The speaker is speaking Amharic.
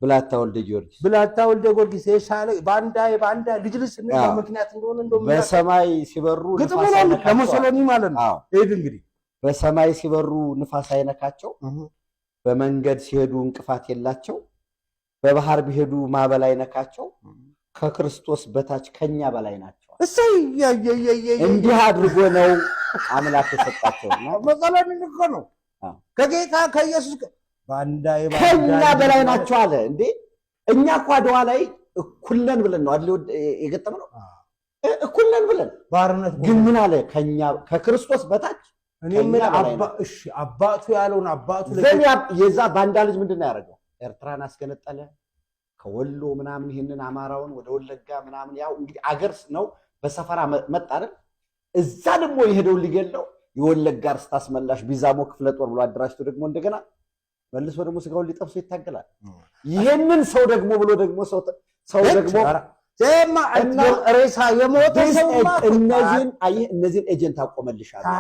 ብላታ ወልደ ጊዮርጊስ። ብላታ ወልደ ጊዮርጊስ የሻለ ባንዳ የባንዳ ልጅ ልጅ ስንል ምክንያት እንደሆነ እንደው በሰማይ ሲበሩ ግጥሙ ንፋስ ነው። አይነካቸው። ለሙሶሎኒ ማለት ነው። ሄድ እንግዲህ። በሰማይ ሲበሩ ንፋስ አይነካቸው፣ በመንገድ ሲሄዱ እንቅፋት የላቸው፣ በባህር ቢሄዱ ማዕበል አይነካቸው፣ ከክርስቶስ በታች ከኛ በላይ ናቸው። እሰይ! እንዲህ አድርጎ ነው አምላክ የሰጣቸው። ሙሶሎኒ እኮ ነው ከጌታ ከኢየሱስ ባንዳ የባንዳ ከኛ ልጅ በላይ ማለት ናቸው አለ። እንዴ፣ እኛ እኮ አድዋ ላይ እኩል ነን ብለን ነው አይደል የገጠምነው? እኩል ነን ብለን። ባርነት። ግን ምን አለ? ከኛ ከክርስቶስ በታች እኔ ከኛ የምልህ በላይ አባ ነው። እሺ፣ አባቱ ያለውን አባቱ ዘን የዛ ባንዳ ልጅ ምንድን ነው ያደረገው? ኤርትራን አስገነጠለ። ከወሎ ምናምን ይህንን አማራውን ወደ ወለጋ ምናምን፣ ያው እንግዲህ አገር ነው በሰፈራ መጣ አይደል? እዛ ደግሞ የሄደውን ሊገለው የወለጋ ርስት አስመላሽ ቢዛሞ ክፍለ ጦር ብሎ አደራጅቶ ደግሞ እንደገና መልሶ ደግሞ ስጋውን ሊጠብሶ ይታገላል። ይሄንን ሰው ደግሞ ብሎ ደግሞ ሰው ደግሞ ዜማ እና ሬሳ የሞተ ሰውማ እነዚህን አየህ፣ እነዚህን agent አቆመልሻለሁ።